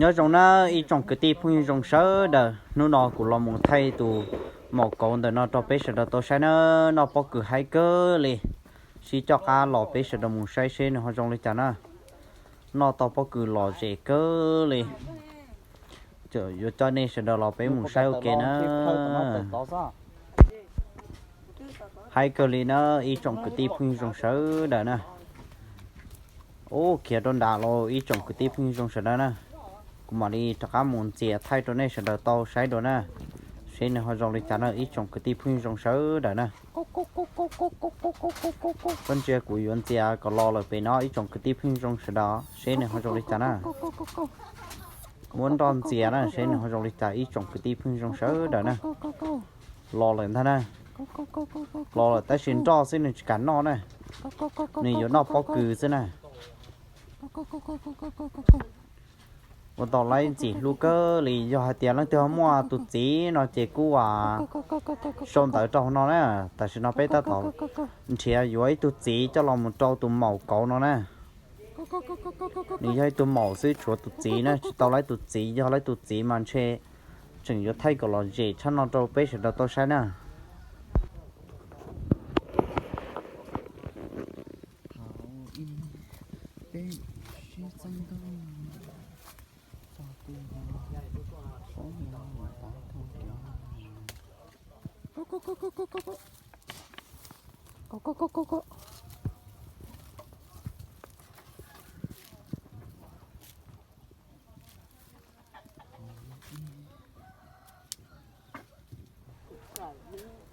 Nyob zoo na ib tsoom kwv tij phooj ywg zoo sawv daws, hnub no kuv los mus thaij tus maum kauv ntawm no rau peb sawv daws tau saib na. Noj pob kws haib kawg li, sib coj qab los peb sawv daws mus saib seb nws ho zoo li cas na. Noj tau pob kws lom zem kawg li. Yuav coj nej sawv daws los peb mus saib ua ke na. Haib kawg li na ib tsoom kwv tij phooj ywg zoo sawv daws na. Ub, khiav rau nram los ib tsoom kwv tij phooj ywg zoo sawv daws na. Kuv mam li rov qab mus ntxias thaij rau nej sawv daws tau saib dua na, seb nws ho zoo li cas na ib tsoom kwv tij phooj ywg zoo sawv daws na. Koj ntsia kuv yuav ntxias kom los lawm pem no ib tsoom kwv tij phooj ywg zoo sawv daws seb nws ho zoo li cas na. Muab nroj ntxias na seb nws ho zoo li cas ib tsoom kwv tij phooj ywg zoo sawv daws na. Los lawm ntag na. Los lawm tab sis nroj xwb nws tsis kam noj na. Nws yuav noj pob kws xwb na. Ua tau laib ntxim hlub kawg li, yog hais tias leej twg ho muaj tus txiv no ces kuj ua sau ntawv rau hauv no na. Tam sim no peb tab tom nrhiav yuav ib tug txiv coj los mus rau tus maum kauv no na. Nws yog ib tug maum xwb tshuav tus txiv na, tsis tau laib tus txiv, yog laib tus txiv mas ntshe tseem yuav thaij kom lom zem tshaj no rau peb sawv daws tau saib na.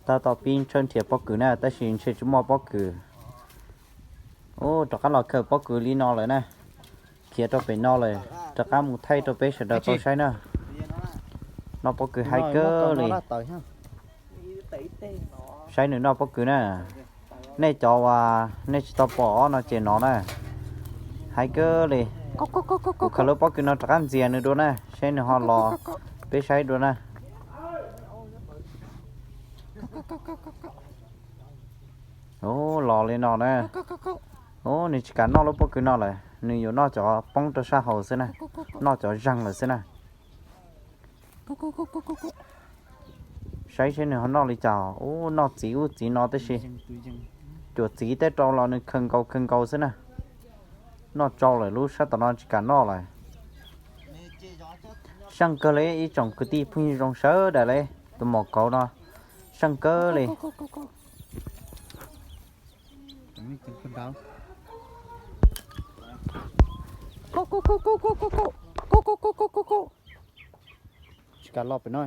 Tab tom pib ntshaw nrhiav pob kws na tab sis ntshe tsis muaj pob kws. Ub, rov qab los khaws pob kws li no lawm na. Khiav rau pem no lawm, rov qab mus thaij rau peb sawv daws tau saib na. Noj pob kws haib kawg li. Saib nws noj pob kws na. Nej cov uas nej tsis tau pom ob no ces no na. Haib kawg li. Kuv khaws lub pob kws no rov qab ntxias nws dua na, seb nws ho los peb saib dua na. Ub, los li no na. Ub, nws tsis kam noj lub pob kws no lawm, nws yuav noj cov poob rau sab hauv xwb na, noj cov zeeg lawm xwb na. Saib seb nws ho noj li cas. Ub, noj txiv ub txiv no tib si. Cuam txiv tej rau los nws khaws nkaus khaws nkaus xwb na. Noj tsau lawm lub sab tom no tsis kam noj lawm. Seej kawg li ib tsoom kwv tij phooj ywg zoo sawv daws li, tus maum kauv no seej kawg li. Tsis kam los pem no.